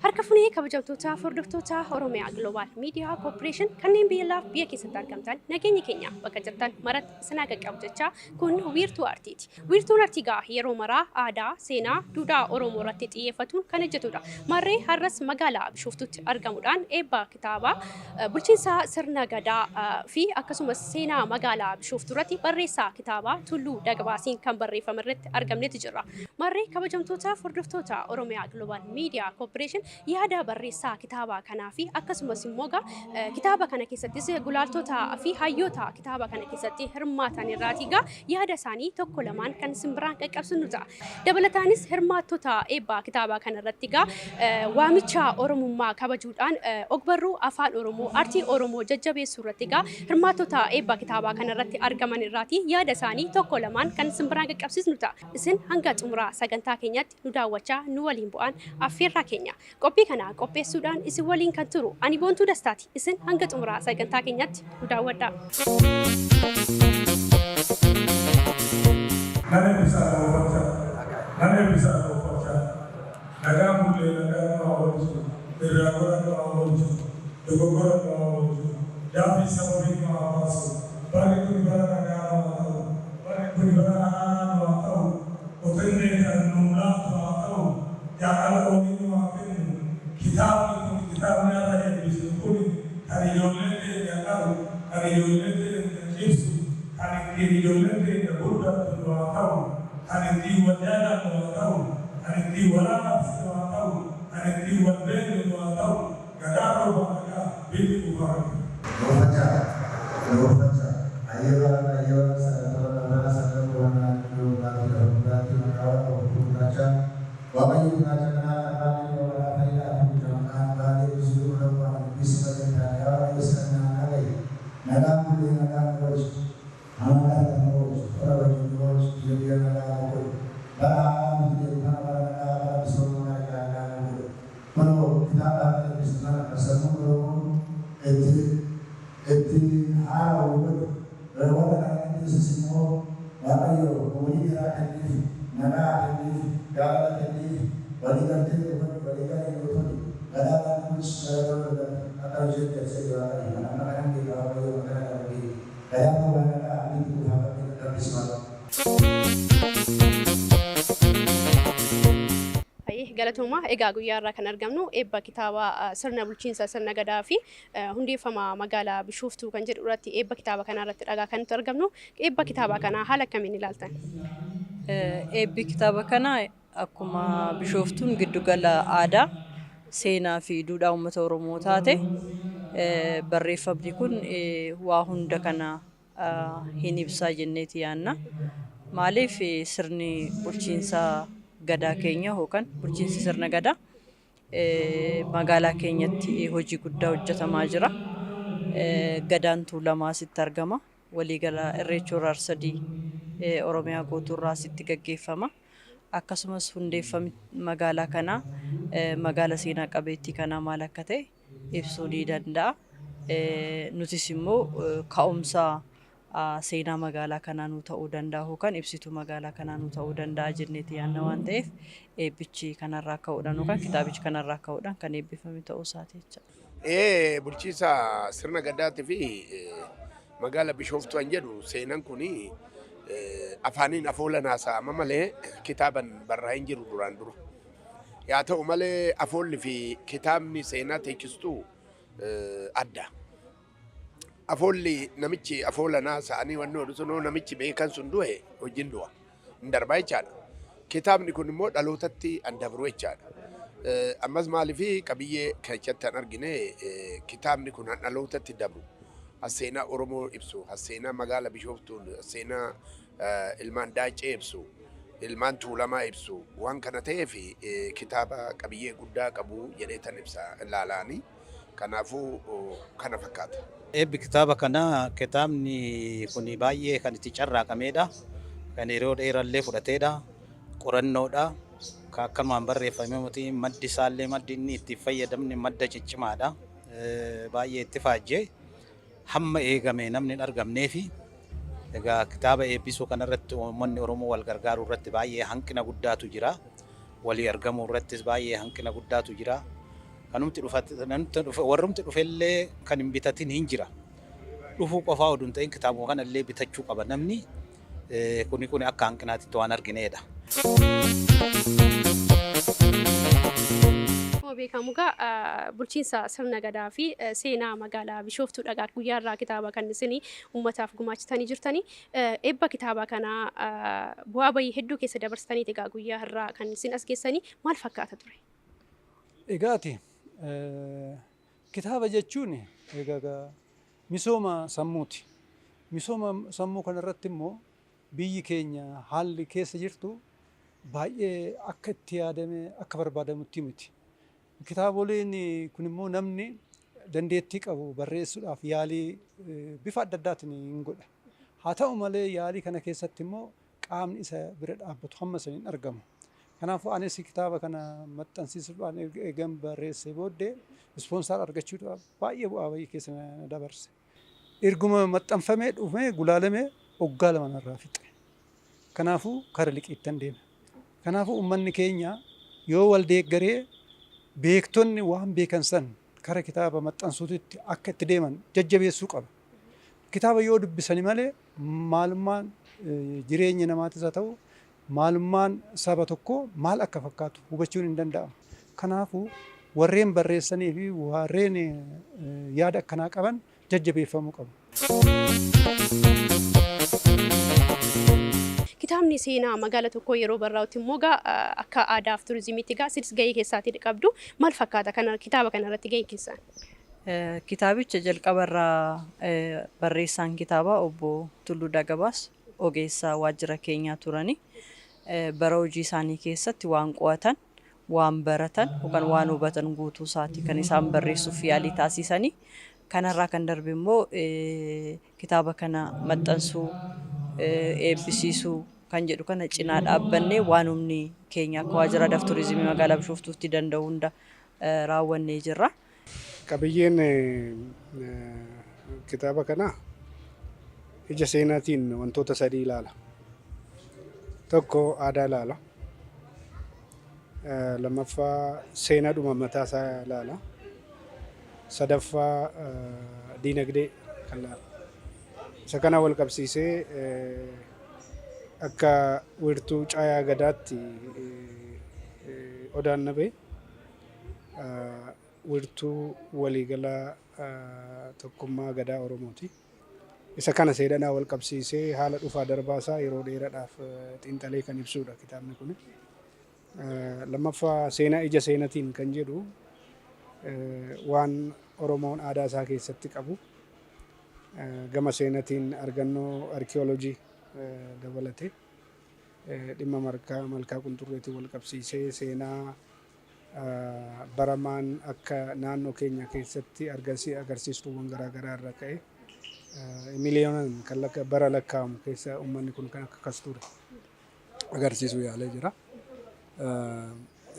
Harka funee kabajamtoota hordoftoota Oromiyaa Global Media Corporation kanneen biyya alaaf biyya keessatti argamtan nageenyi keenya bakka jirtan maratti isin haa qaqqabu jechaa kun wiirtuu artiiti. Wiirtuun artii gaa yeroo maraa aadaa, seenaa, duudhaa Oromoo irratti xiyyeeffatuun kan hojjetudha. Maarree har'as magaalaa Bishooftuutti argamuudhaan eebba kitaabaa bulchiinsa sirna gadaa fi akkasumas seenaa magaalaa Bishooftuu irratti barreessaa kitaabaa Tulluu Dagabaasiin kan barreeffame irratti argamnetu jirra. Maarree kabajamtoota hordoftoota Oromiyaa Global Media Corporation yaada barreessaa kitaabaa kanaa fi akkasumas immoo kitaaba kana keessattis gulaaltota fi hayyoota kitaaba kana keessatti hirmaatan irraati egaa yaada isaanii tokko lamaan kan isin biraan qaqqabsinu ta'a. Dabalataanis hirmaattota eebbaa kitaabaa kana irratti egaa waamicha Oromummaa kabajuudhaan ogbarruu afaan Oromoo artii Oromoo jajjabeessuu irratti egaa hirmaattota eebba kitaabaa kana irratti argaman irraati yaada isaanii tokko lamaan kan isin biraan qaqqabsiisnu ta'a. Isin hanga xumuraa sagantaa keenyatti nu daawwachaa nu waliin bu'aan affeerraa keenya. Qophii kana qopheessuudhaan isin waliin kan turu ani Boontuu Dastaati. Isin hanga xumuraa sagantaa keenyatti nu daawwadhaa. Nan eebbisaa na oofalchaa Nan eebbisaa na oofalchaa Nagaan bullee nagaan nu haa oolchu Irraa gora nu haa oolchu Dogoggora nu haa oolchu Daafii sababii nu haa baasu Barri kuni bara nagaa nu haa ta'u Barri kuni bara araaraa nu haa ta'u Otennee kan nuu laatu haa ta'u Jaalala olii nu haa kennu Kitaabni kun kitaabni har'a eebbisnu kun kan ijoollee teenya qaru, kan ijoollee teenya cimsu, kan ittiin ijoolleen teenya guddattu nu haa ta'u, kan ittiin wal jaalannu haa ta'u, kan ittiin wal arrabsinu haa ta'u, kan ittiin wal beeknu nu haa ta'u. Gadaan roobaa nagaa, biyyi quufaa rabbi. Oofachaa Oofachaa Ayyebaan Ayyebaan Sagantaa Sagal Boonaa Gurraatti Lafa Gurraatti Maqaa Waaqa Bokkuu Gurraachaa Waaqayyo Gurraacha Kanaa Karraa Ilma Baraa Fayyaa Fi Maqaan Baalee Bisuu Oromoo Ani Dubbisi Malee Hin Taane Yaa Waaqayyo Sinan Naan Dhaga'i Nagaan Bullee Nagaan Nu Oolchi Hamaa Irraa Nu Oolchi Tola Wajjin Nu Oolchi Biyya Biyya Nagaa Nu Godhi Bara Haaraa Nu Fideeru Kana Bara Nagaa Bara Misoomaa Bara Jaalalaa Nu Godhi Kunoo kitaaba har'a eebbisnu kana kan sammuun Oromoo itti itti haarawu godhi. Warra kana qindeesses immoo Waaqayyo umurii dheeraa kenniif, nagaa kenniif, jaalala kenniif, walii galtee nu godhi, walii galii nuu toli, gadaadhaan nu bulchi, gara gara akka nu jetteef jedhi Waaqayyo. Kan amma kanan beeka Waaqayyo amma kana lafa geeye. Gadaa roobaa nagaa abbiitti quufaa qabdi qaqqabdi simaadhu. Hayyee galatoomaa. Egaa guyyaa irraa kan argamnu eebba kitaaba sirna bulchiinsa sirna gadaa fi hundeeffama magaalaa Bishooftuu kan jedhu irratti eebba kitaaba kanaa irratti dhagaa kan nuti argamnu. Eebba kitaaba kanaa haala akkamiin ilaaltan? Eebbi kitaaba kanaa akkuma Bishooftuun giddugala aadaa, seenaa fi duudhaa uummata Oromoo taate barreeffamni kun waa hunda kana hin ibsaa jenneeti yaanna. Maaliif sirni bulchiinsa gadaa keenya yookaan bulchiinsi sirna gadaa magaalaa keenyatti hojii guddaa hojjetamaa jira. Gadaan Tuulamaa asitti argama. Waliigala Irreechi Hora Arsadii Oromiyaa guutuurraa asitti gaggeeffama. Akkasumas hundeeffamni magaalaa kanaa magaala seenaa qabeettii kanaa maal akka ta'e ibsuu ni danda'a. Nutis immoo ka'umsa seenaa magaalaa kanaa nuu ta'uu danda'a yookaan ibsituu magaalaa kanaa nuu ta'uu danda'a jenneeti yaadna waan ta'eef eebbichi kanarraa ka'uudhaan yookaan kitaabichi kanarraa ka'uudhaan kan eebbifame ta'uu isaati jechaadha. Ee bulchiinsa sirna gadaatii fi magaala Bishooftuu an jedhu seenan kun afaaniin afoolan haasa'ama malee kitaaban barraa'ee hin jiru duraan dura. Yaa ta'u malee afoolli fi kitaabni seenaa teechistuu adda. Afoolli namichi afoola naasa'anii wanni hodhu sunoo namichi beekan sun du'e hojiin du'a. Hin darbaa jechaadha. Kitaabni kun immoo dhalootatti an dabru jechaadha. Ammas maaliif qabiyyee keessatti an argine kitaabni kun an dhalootatti dabru. Seenaa Oromoo ibsu, seenaa magaala Bishooftuu, seenaa ilmaan Daacee ibsu, ilmaan Tuulamaa ibsu waan kana ta'eef kitaaba qabiyyee guddaa qabu jedhee tan ibsa ilaalaani. Kanaafuu kana fakkaata. Eebbi kitaaba kanaa, kitaabni kun baay'ee kan itti carraaqamedha. Kan yeroo dheeraallee fudhatedha. Qorannoodha. Kan akkanumaan barreeffame miti, maddi isaallee, maddi inni itti fayyadamne madda ciccimaadha. Baay'ee itti faajjee hamma eegame namni hin argamneefi egaa kitaaba eebbisuu kanarratti uummanni Oromoo wal gargaaruu irratti baay'ee hanqina guddaatu jira. Walii argamuu irrattis baay'ee hanqina guddaatu jira. Kanumti dhufe, warrumti dhufellee kan hin bitatin hin jira. Dhufuu qofaa oduu hin ta'in kitaabuma kanallee bitachuu qaba namni. Kuni kuni akka hanqinaatitti waan arginedha. Akkuma beekamu egaa bulchiinsa sirna gadaa fi seenaa magaalaa Bishooftuu dhagaa guyyaa irraa kitaaba kan isin uummataaf gumaachitanii jirtanii. Eebba kitaaba kanaa bu'aa bayii hedduu keessa dabarsitanii egaa guyyaa irraa kan isin as geessanii maal fakkaata ture? Egaati, kitaaba jechuun egaa misooma sammuuti. Misooma sammuu kanarratti immoo biyyi keenya haalli keessa jirtu baay'ee akka itti yaadame akka barbaadamutti miti. Kitaaboleen kun immoo namni dandeettii qabu barreessuudhaaf yaalii bifa adda addaatiin hin godha. Haa ta'u malee, yaalii kana keessatti immoo qaamni isa bira dhaabbatu hamma sana hin argamu. Kanaafuu anis kitaaba kana maxxansiisuudhaan eegan barreessee booddee sponsor argachuudhaaf baay'ee bu'aa bayii keessa na dabarse. Erguma maxxanfamee dhufee gulaalamee waggaa 2 narraa fixe. Kanaafuu kara liqiittan deeme. Kanaafuu uummanni keenya yoo wal deeggaree beektonni waan beekan san kara kitaaba maxxansuutitti akka itti deeman jajjabeessuu qaba. Kitaaba yoo dubbisani malee maalummaan jireenya namaatis haa ta'u maalummaan saba tokkoo maal akka fakkaatu hubachuun hin danda'amu. Kanaafuu warreen barreessanii fi warreen yaada akkanaa qaban jajjabeeffamuu qabu. Kitaabni seenaa magaala tokkoo yeroo barraa'utti immoo gaa akka aadaa fi turizimiitti gaa isinis gahee keessaatii qabdu, maal fakkaata kana kitaaba kana irratti gaheen keessan? Kitaabicha jalqabarraa barreessaan kitaabaa obbo Tulluu Dagabaas ogeessa waajjira keenyaa turani. Bara hojii isaanii keessatti waan qo'atan, waan baratan yookaan waan hubatan guutuu isaati kan isaan barreessuuf yaalii taasisanii. Kanarraa kan darbe immoo kitaaba kana maxxansuu, eebbisiisuu kan jedhu kana cinaa dhaabbannee waan humni keenya akka waajjira aadaa fi turizimii magaalaa Bishooftuutti danda'u hunda raawwannee jirra. Qabiyyeen kitaaba kanaa ija seenaatiin wantoota sadii ilaala. Tokko aadaa ilaala. Lammaffaa seenaadhuma mataa isaa ilaala. Sadaffaa diinagdee kan ilaala. Isa kana wal qabsiisee akka wiirtuu caayaa gadaatti Odaan Nabee wiirtuu waliigalaa tokkummaa gadaa Oromooti. Isa kana seenaa wal qabsiisee haala dhufaa darbaasaa yeroo dheeraadhaaf xiinxalee kan ibsudha kitaabni kun. Lammaffaa seenaa ija seenatiin kan jedhu waan Oromoon aadaa isaa keessatti qabu gama seenatiin argannoo arkiyoolojii dabalatee dhimma markaa malkaa qunxurreetiin wal qabsiisee seenaa baramaan akka naannoo keenya keessatti agarsiistuuwwan garaagaraa irra ka'e miliyoonaan kan bara lakkaa'amu keessa uummanni kun kan akka kas ture agarsiisuu yaalee jira.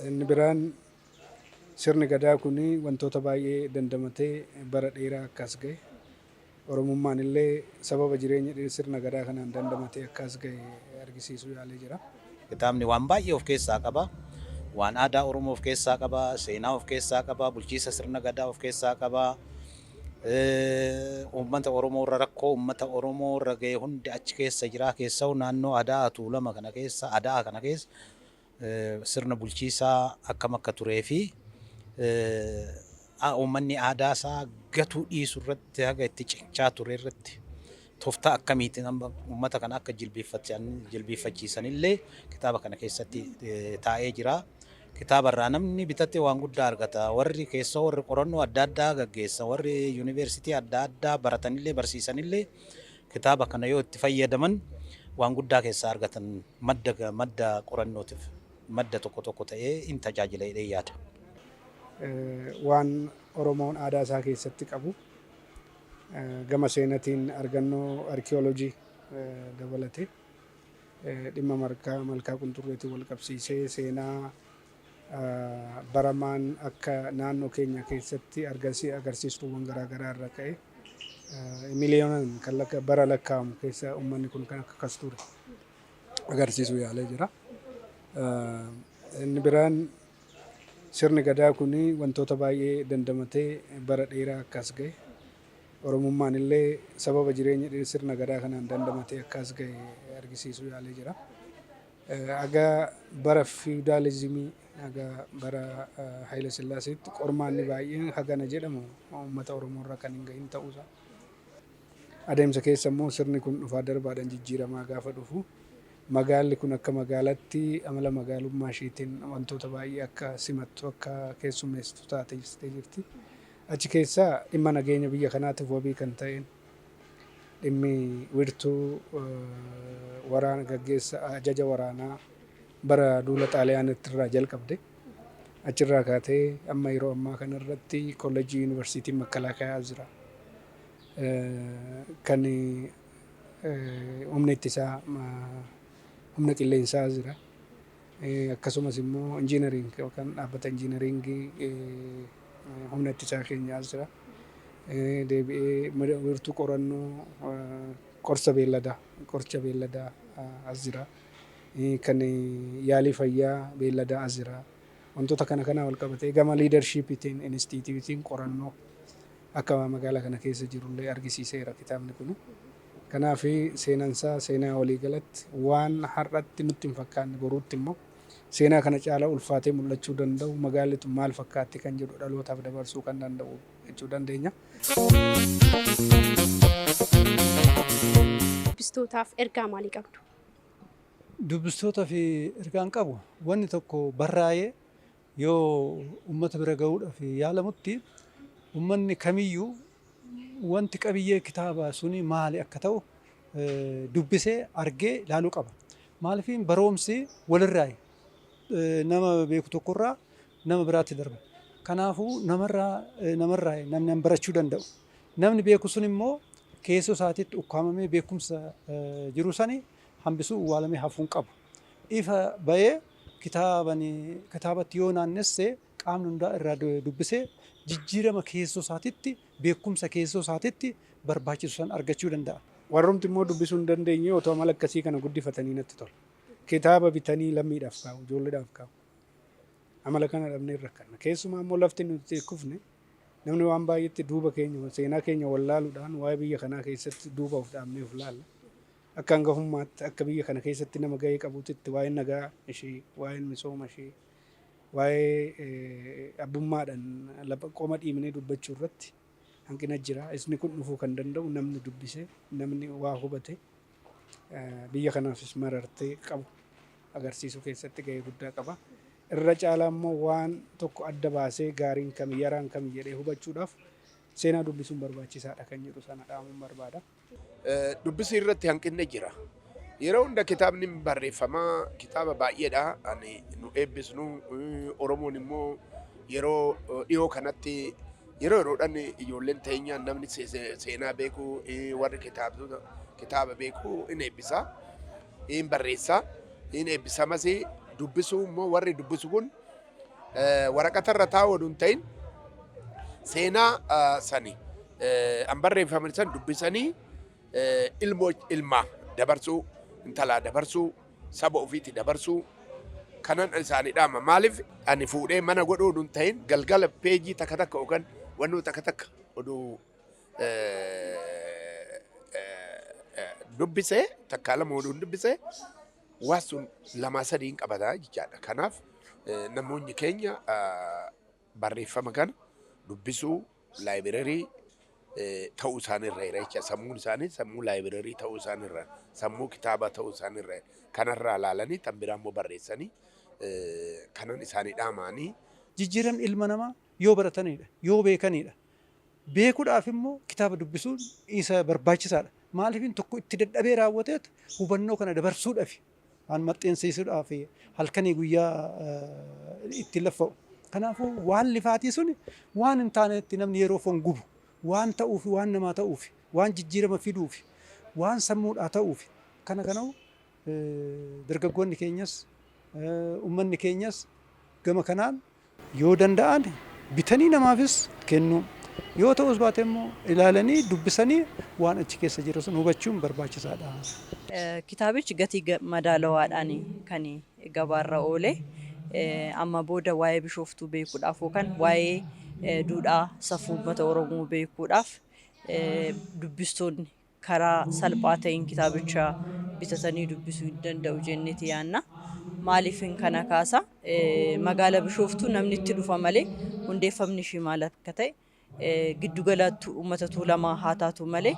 Inni biraan sirni gadaa kun wantoota baay'ee dandamatee bara dheeraa akkas gahe, Oromummaan illee sababa jireenya sirna gadaa kanaan dandamatee akkas gahe argisiisuu yaalee jira. Kitaabni waan baay'ee of keessaa qaba. Waan aadaa Oromoo of keessaa qaba, seenaa of keessaa qaba, bulchiinsa sirna gadaa of keessaa qaba. Uummata Oromoo irra rakkoo uummata Oromoo irra gahe hundi achi keessa jira. Keessa'u naannoo aadaa Tuulama kana keessa, aadaa kana keessa sirna bulchiisaa akkam akka turee fi Uummanni aadaa isaa gatuu dhiisu irratti haga itti cichaa ture irratti tooftaa akkamiitiin uummata kana akka jilbiiffachiisanillee kitaaba kana keessatti taa'ee jira. Kitaaba irraa namni bitate waan guddaa argata. Warri keessoo warri qorannoo adda addaa gaggeessan, warri yuunivarsiitii adda addaa baratanillee barsiisanillee kitaaba kana yoo itti fayyadaman waan guddaa keessaa argatan, madda qorannootiif madda tokko tokko ta'ee in tajaajila jedhee yaada. Waan Oromoon aadaa isaa keessatti qabu gama seenatiin argannoo arkiyoolojii dabalatee, dhimma malkaa qunxurreetiin wal qabsiisee, seenaa baramaan akka naannoo keenya keessatti agarsiistuuwwan garaagaraa irra ka'e miliyoonaan kan bara lakkaa'amu keessa uummanni kun kan akka akkas ture agarsiisuu yaalee jira. Inni biraan sirni gadaa kun wantoota baay'ee dandamatee bara dheeraa akkas gahe, Oromummaan illee sababa jireenya sirna gadaa kanaan dandamatee akkas gahe argisiisuu yaalee jira. Aga bara fiwudaalizimii, aga bara Haayila Sillaaseetti qormaanni baay'een hagana jedhamu uummata Oromoo irra kan hin gahin ta'uusaa. Adeemsa keessa immoo sirni kun dhufaa darbaadhaan jijjiiramaa gaafa dhufu, magaalli kun akka magaalaatti amala magaalummaa isheetiin wantoota baay'ee akka simattu, akka keessummeessitu taatee jirti. Achi keessaa dhimma nageenya biyya kanaatiif wabii kan ta'een dhimmi wiirtuu waraana gaggeessa ajaja waraanaa bara duula Xaaliyaanitti irraa jalqabde. Achirraa kaatee amma yeroo ammaa kanarratti kolleejjii yuunivarsiitiin Makkalaakayaa jira. Kan humna ittisaa, humna qilleensaa jira. Akkasumas immoo injiinariing yookaan dhaabbata injiinaringii humna ittisaa keenyaa jira. Deebi'ee wiirtuu qorannoo qorsa beelladaa, qoricha beelladaa as jira. Kan yaalii fayyaa beelladaa as jira. Wantoota kana kana wal qabatee gama leadershipiitiin instituutiin qorannoo akka magaalaa kana keessa jirullee argisiiseera kitaabni kun. Kanaaf seenansaa seenaa waliigalatti waan har'atti nutti hin fakkaanne, boruutti immoo seenaa kana caalaa ulfaatee mul'achuu danda'u, magaalli tun maal fakkaatti kan jedhu dhalootaaf dabarsuu kan danda'u jechuu dandeenya. Dubbistootaaf ergaa maalii qabdu? Dubbistootaaf ergaan qabu, wanni tokko barraa'ee yoo uummata bira gahuudhaaf yaalamutti, uummanni kamiyyuu wanti qabiyyee kitaaba suni maali akka ta'u dubbisee argee ilaaluu qaba. Maaliif, barumsi walirraayi, nama beeku tokkorraa nama biraatti darba. Kanaafuu namarraa namni barachuu danda'u. Namni beeku sun immoo keessoo isaatiitti ukkaamamee beekumsa jiru sani hambisuu, awwaalamee hafuu hin qabu. Ifa bahee kitaabatti yoo naannesse, qaamni hundaa irraa dubbisee jijjiirama keessoo isaatitti, beekumsa keessoo isaatitti barbaachisu san argachuu danda'a. Warrumti immoo dubbisuu hin dandeenye otoo amala akkasii kana guddifatanii natti tola. Kitaaba bitanii lammiidhaaf kaa'u, ijoolleedhaaf kaa'u. Amala kana dhabnee rakkanna. Keessumaa immoo lafti nuti kufne, namni waan baay'eetti duuba keenya, seenaa keenya wallaaluudhaan waa'ee biyya kanaa keessatti duuba of dhaabnee of laalla. Akka hangafummaatti, akka biyya kana keessatti nama gahee qabuutitti, waa'een nagaa ishee, waa'een misooma ishee, waa'ee abbummaadhaan lafa qoma dhiibnee dubbachuu irratti hanqina jira. Isni kun dhufuu kan danda'u namni dubbisee, namni waa hubate, biyya kanaafis marartee qabu agarsiisuu keessatti gahee guddaa qaba. Irra caalaa immoo waan tokko adda baasee gaariin kami, yaraan kami jedhee hubachuudhaaf seenaa dubbisuun barbaachisaadha kan jedhu sana dhaamuun barbaada. Dubbisii irratti hanqinni jira. Yeroo hunda kitaabni barreeffamaa kitaaba baay'eedha. Ani nu eebbisnu, Oromoon immoo yeroo dhiyoo kanatti yeroo yeroodhaan ijoolleen teenyaan namni seenaa beeku, warri kitaaba beeku in eebbisa, in barreessa, in eebbisamas. Dubbisuu immoo warri dubbisu kun waraqatarra taa'uu oduu hin ta'in, seenaa sani an barreeffaman san dubbisanii ilmoo ilmaa dabarsuu, intalaa dabarsuu, saba ofiitti dabarsuu kanan isaanii dhaama. Maaliif, ani fuudhee mana godhuu oduu hin ta'in, galgala peejii takka takka yookaan wannoo takka takka oduu dubbisee, takkaa lama oduu dubbisee, waan sun lamaa sadiin qabataa jechaadha. Kanaaf namoonni keenya barreeffama kana Dubbisuu library ta'uu isaaniirra jira jecha sammuun isaanii sammuu library ta'uu isaaniirra sammuu kitaabaa ta'uu isaaniirra kanarraa ilaalanii tan biraa immoo barreessanii kanan isaanii dhaamaanii. Jijjiiramni ilma namaa yoo baratanidha, yoo beekanidha. Beekuudhaaf immoo kitaaba dubbisuun isa barbaachisaadha. Maaliif tokko itti dadhabee raawwateet hubannoo kana dabarsuudhaaf waan maxxansiisuudhaaf halkanii guyyaa itti laffa'u. Kanaafuu waan lifaatii sun waan hin taanetti namni yeroo foon gubu waan ta'uuf waan namaa ta'uuf waan jijjiirama fiduuf waan sammuudhaa ta'uuf kana kanau dargaggoonni keenyas uummanni keenyas gama kanaan yoo danda'an bitanii namaafis kennuu yoo ta'us baate immoo ilaalanii dubbisanii waan achi keessa jiru sun hubachuun barbaachisaadha. Kitaabichi gatii madaalawaadhaan kan gabaarra oole. Amma booda waa'ee Bishooftuu beekuudhaaf yookaan waa'ee duudhaa safuu uummata Oromoo beekuudhaaf dubbistoonni karaa salphaa ta'een kitaabicha bitatanii dubbisuu hin danda'u jenneeti yaanna. Maaliifin kana kaasa? Magaala Bishooftuu namni itti dhufa malee hundeeffamni ishii maal akka ta'e giddugala uummata Tuulamaa haa taatu malee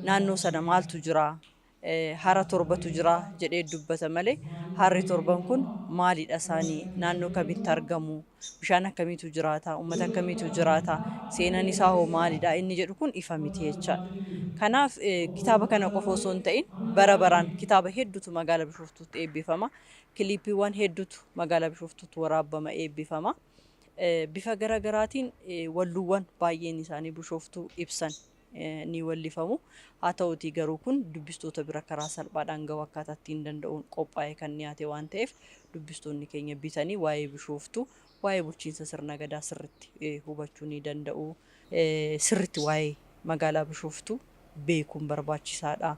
naannoo sana maaltu jira? Hara torbatu jira jedhee dubbata malee harri torban kun maalidha isaanii? Naannoo kamitti argamu? Bishaan akkamiitu jiraata? Uummata akkamiitu jiraata? Seenaan isaa hoo maalidha? Inni jedhu kun ifa miti jechaadha. Kanaaf kitaaba kana qofa osoo hin ta'in bara baraan kitaaba hedduutu magaala Bishooftuutti eebbifama. Kiliippiiwwan hedduutu magaalaa Bishooftuutti waraabama eebbifama. Bifa garaagaraatiin walluuwwan baay'een isaanii Bishooftuu ibsan ni wallifamu. Haa ta'utii garuu kun dubbistoota bira karaa salphaadhaan gahu akkaataa ittiin danda'uun qophaa'ee kan dhiyaate waan ta'eef dubbistoonni keenya bitanii waa'ee Bishooftuu, waa'ee bulchiinsa sirna gadaa sirriitti hubachuu ni danda'u. Sirriitti waa'ee magaalaa Bishooftuu beekuun barbaachisaadha.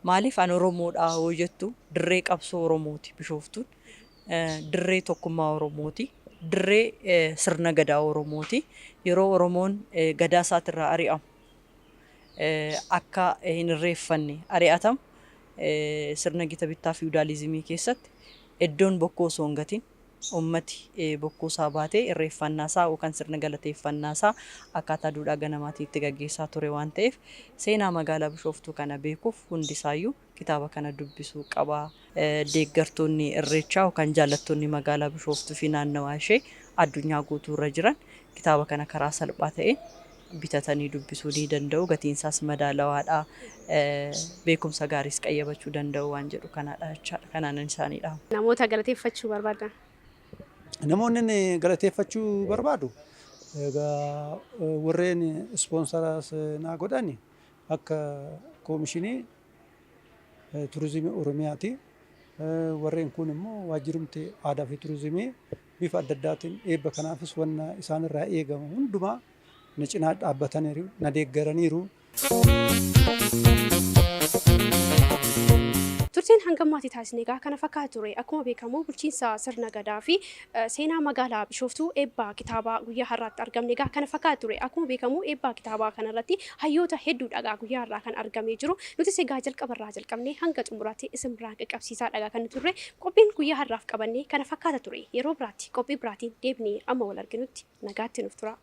Maaliif an Oromoodha hoo jettu dirree qabsoo Oromooti Bishooftuun. Dirree tokkummaa Oromooti. Dirree sirna gadaa Oromooti. Yeroo Oromoon gadaa isaatirraa ari'amu akka hin irreeffanne ari'atamu sirna gita bittaa fiwudaalizimii keessatti iddoon bokkuu osoo hin gatin ummati bokkuu isaa baatee irreeffannaa isaa yookaan sirna galateeffannaa isaa akkaataa duudhaa ganamaatiin itti gaggeessaa ture waan ta'eef seenaa magaalaa Bishooftuu kana beekuuf hundisaayyuu kitaaba kana dubbisuu qaba. Deeggartoonni Irreechaa yookaan jaallattoonni magaalaa Bishooftuu fi naannawaa ishee addunyaa guutuu irra jiran kitaaba kana karaa salphaa ta'een bitatanii dubbisuu ni danda'u. Gatiin isaas madaalawaadha. Beekumsa gaariis qayyabachuu danda'u waan jedhu kanadha jechaadha. Kanaanan isaanii dhaamu. Namoota galateeffachuu barbaadan. Namoonni inni galateeffachuu barbaadu egaa warreen ispoonsaraas naa godhan akka koomishinii turizimii Oromiyaati. Warreen kun immoo waajjirumti aadaa fi turizimii bifa adda addaatiin eebba kanaafis wanna isaanirraa eegamu hundumaa na cinaa dhaabbataniiru, na deeggaraniiru. Turtiin hanga ammaatti taasisne egaa kana fakkaata ture. Akkuma beekamu bulchiinsa sirna gadaa fi seenaa magaalaa Bishooftuu eebba kitaabaa guyyaa har'aatti argamne egaa kana fakkaata ture. Akkuma beekamu eebba kitaabaa kanarratti hayyoota hedduudha egaa guyyaa har'aa kan argamee jiru. Nutis egaa jalqabarraa jalqabnee hanga xumuraatti isin biraan qaqqabsiisaa dhagaa kan turre. Qophiin guyyaa har'aaf qabanne kana fakkaata ture. Yeroo biraatti qophii biraatiin deebinee amma wal arginutti nagaatti nuuf tura.